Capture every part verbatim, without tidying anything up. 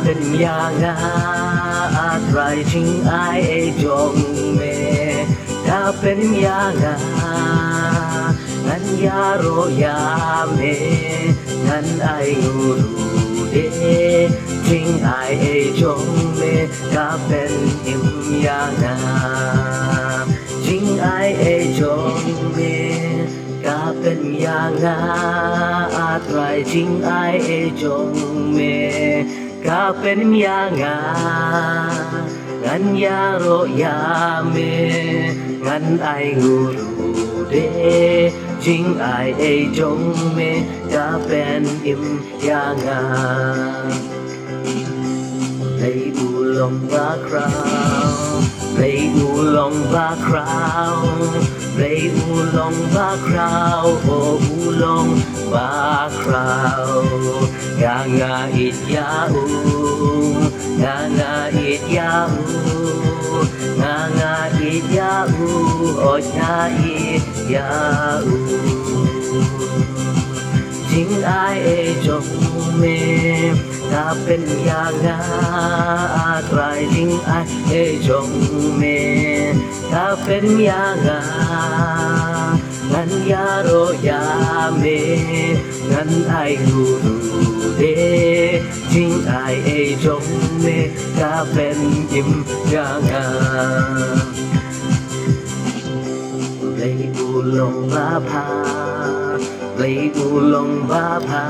Pynïa nga, A Trai, jingai ei jong me. Ka pynïa nga, ngan ïaroh ïa me. Ngan ai nguh ruh de, jingai ei jong me. Ka pynim ïa nga, jingai ei jong me. Ka pynïa nga, A Trai, jingai ei jong me. Ka pynïa nga, ngan ïaroh ïa me. Ngan ai nguh ruh de, jingai ei jong me. Ka pynim ïa nga. Blei u long bakhraw, Blei u long bakhraw, Blei u long bakhraw, o u long bakhraw. Nga nga ïeit ïa u, nga nga ïeit ïa u, nga nga ïeit ïa u, o nga ïeit ïa u. Jingai ei jong me, ka pynïa nga, A Trai, jingai ei jong me. Ka pynïa nga, ngan ïaroh ïa me. Ngan ai nguh ruh de, jingai ei jong me. Ka pynim ïa nga. Blei u long babha, Blei u long babha,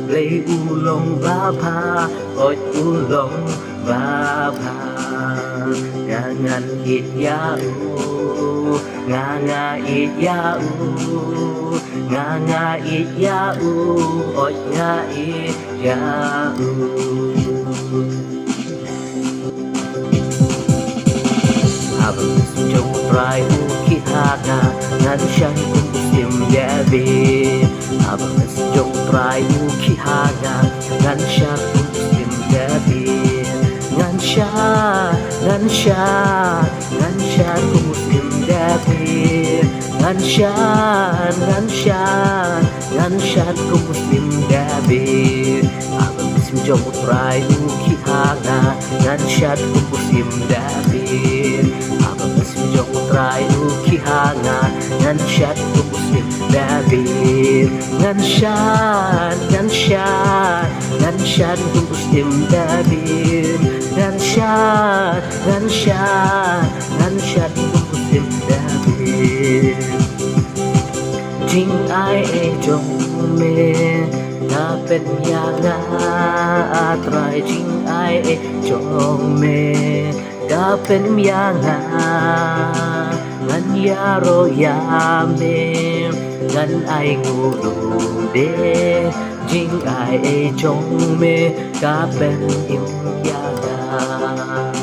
Blei u long babha, o u long babha. Nga ngan ïeit ïa u, nga nga ïeit ïa u, nga nga ïeit ïa u, o nga ïeit ïa u. Haba mynsiem jong U Trai u khih ha nga, ngan shad kum u syiem Dabid. Haba mynsiem jong U Trai u khih ha nga, ngan shad kum u syiem Dabid. Ngan shad, ngan shad, ngan shad kum u syiem Dabid. Ngan shad, ngan shad, ngan shad kum u syiem Dabid. Haba mynsiem jong U Trai u khih ha nga, ngan shad kum u syiem Dabid. Haba mynsiem jong U Trai u khih ha nga, ngan shad kum u syiem Dabid. Ngan shad, ngan shad, ngan shad kum u syiem Dabid. Ngan shad, ngan shad, ngan shad kum u syiem Dabid. Jingai ei jong me, ka pynïa nga, A Trai, jingai ei jong me. Ka pynïa nga, ngan ïaroh ïa me. Ngan ai nguh ruh de, jingai ei jong me. Ka pynim ïa nga.